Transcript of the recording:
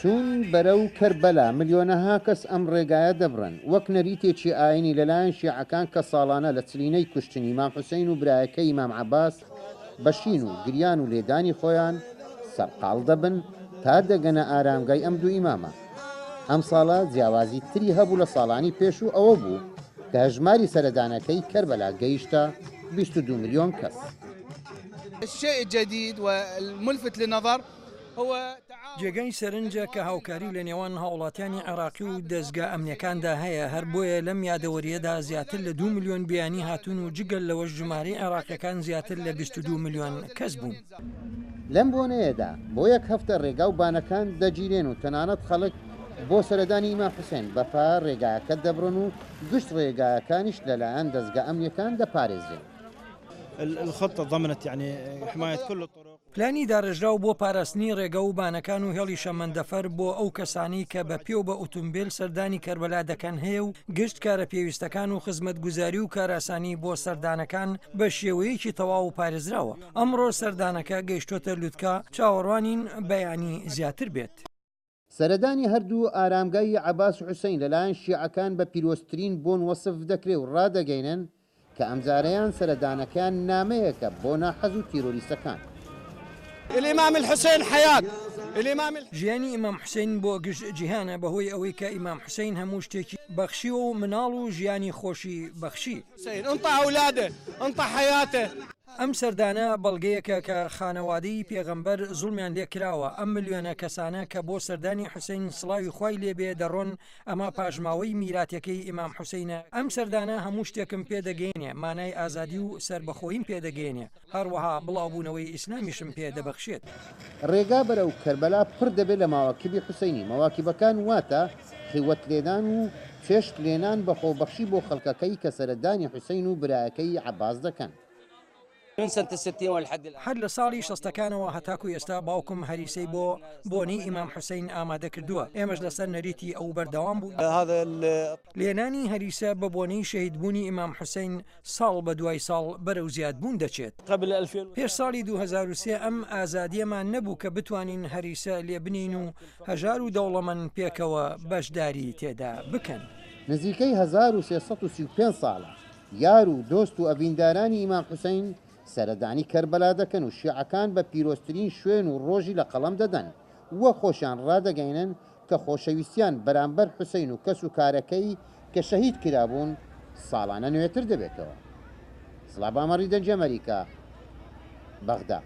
چوون بەرەو کەربەلا، ملیۆنەها کەس ئەم ڕێگایە دەبڕن، وەک نەریتێکی ئایینی لەلایەن شیعەکان کە ساڵانە لە چلینەی کوشتنی مام حوسەین و برایەکەی مام عەباس بە شین و گریان و لێدانی خۆیان سەرقاڵ دەبن تا دەگەنە ئارامگای ئەم دوو ئیمامە. ئەم ساڵە جیاوازی تری هەبوو لە ساڵانی پێشوو ئەوە بوو کە هەژماری سەردانەکەی کەربەلا گەیشتە 22 ملیۆن کەس. الشيء الجديد والملفت للنظر هو جێگای سەرنجە کە هاوکاری لە نێوان هاوڵاتیانی عێراقی و دەزگا ئەمنیەکاندا هەیە، هەر بۆیە لەم یادەوەرییەدا زیاتر لە دوو ملیۆن بیانی هاتوون و جگە لەوەش ژمارەی عێراقیەکان زیاتر لە 22 ملیۆن کەس بوون. لەم بۆنەیەدا بۆ یەک هەفتە رێگا و بانەکان دەگیرێن و تەنانەت خەڵک بۆ سەردانی ئیمام حوسێن بە پا رێگایەکە دەبڕن و گشت رێگایەکانیش لەلایەن دەزگا ئەمنیەکان دەپارێزرێن. الخطة ضمنت يعني حماية كل الطرق. پلانی داڕێژراو بۆ پاراستنی ڕێگە و بانەکان و هێڵی شەمەندەفەر بۆ ئەو کەسانەی کە بە پێ و بە ئوتومبێل سەردانی کەربەلا دەکەن هەیە و گشت کارە پێویستەکان و خزمەتگوزاری و کارئاسانی بۆ سەردانەکان بە شێوەیەکی تەواو پارێزراوە. ئەمڕۆ سەردانەکە گەیشتۆتە لوتکە، چاوەڕوانین بەیانی زیاتر بێت. سەردانی هەردوو ئارامگای عەباس و حوسەین لەلایەن شیعەکان بە پیرۆزترین بۆن وەسف دەکرێ و ڕادەگەینن کە ئەمجارەیان سەردانەکەیان نامەیەکە بۆ ناحەز و تیرۆریستەکان. الامام الحسین حیات الامام. ژیانی ئیمام حوسەین بۆ گشت جیهانە بەهۆی ئەوەی کە ئیمام حوسەین هەموو شتێکی بەخشیوە و مناڵ و ژیانی خۆشی بەخشی. حسین انطا اولاده انطا حیاته. ئەم سەردانە بەڵگەیەکە کە خانەوادەی پێغەمبەر زوڵمیان لێ کراوە، ئەم ملیۆنە کەسانە کە بۆ سەردانی حوسەین سڵاوی خوای لێ بێ دەڕۆن ئەمە پاشماوەی میراتەکەی ئیمام حوسەینە، ئەم سەردانە هەموو شتێکم پێ دەگەیەنێ، مانای ئازادی و سەربەخۆییم پێ دەگەیەنێ، هەروەها بڵاوبوونەوەی ئیسلامیشم پێ دەبەخشێت. ڕێگا بەرەو کەربەلا پڕ دەبێت لە مەواکبی حوسەینی، مەواکبەکان واتە خیوەت لێدان و چێشت لێنان بە خۆبەخشی بۆ خەڵکەکەی کە سەردانی حوسەین و برایەکەی عەباس دەکەن. هەر لە ساڵی شەستەکانەوە هەتاکو ئێستا باوکم هەریسەی بۆ بۆنەی ئیمام حوسەین ئامادە کردووە، ئێمەش لەسەر نەریتی ئەو بەردەوام بووین. لێنانی هەریسە بە بۆنەی شەهیدبوونی ئیمام حوسەین ساڵ بە دوای ساڵ بەرەو زیادبوون دەچێت. پێش ساڵی 2003 ئەم ئازادییەمان نەبوو کە بتوانین هەریسە لێبنێین و هەژار و دەوڵەمەند پێکەوە بەشداری تێدا بکەن. نزیکەی 1335 ساڵە یار و دۆست و ئەڤیندارانی ئیمام حوسەین سەردانی کەربەلا دەکەن و شیعەکان بە پیرۆزترین شوێن و ڕۆژی لە قەڵەم دەدەن و خۆشیان ڕادەگەینن کە خۆشەویستیان بەرامبەر حوسەین و کەس و کارەکەی کە شەهید کرابوون ساڵانە نوێتر دەبێتەوە. سڵا بامەڕی دەنگی ئەمەریکا، بەغدا.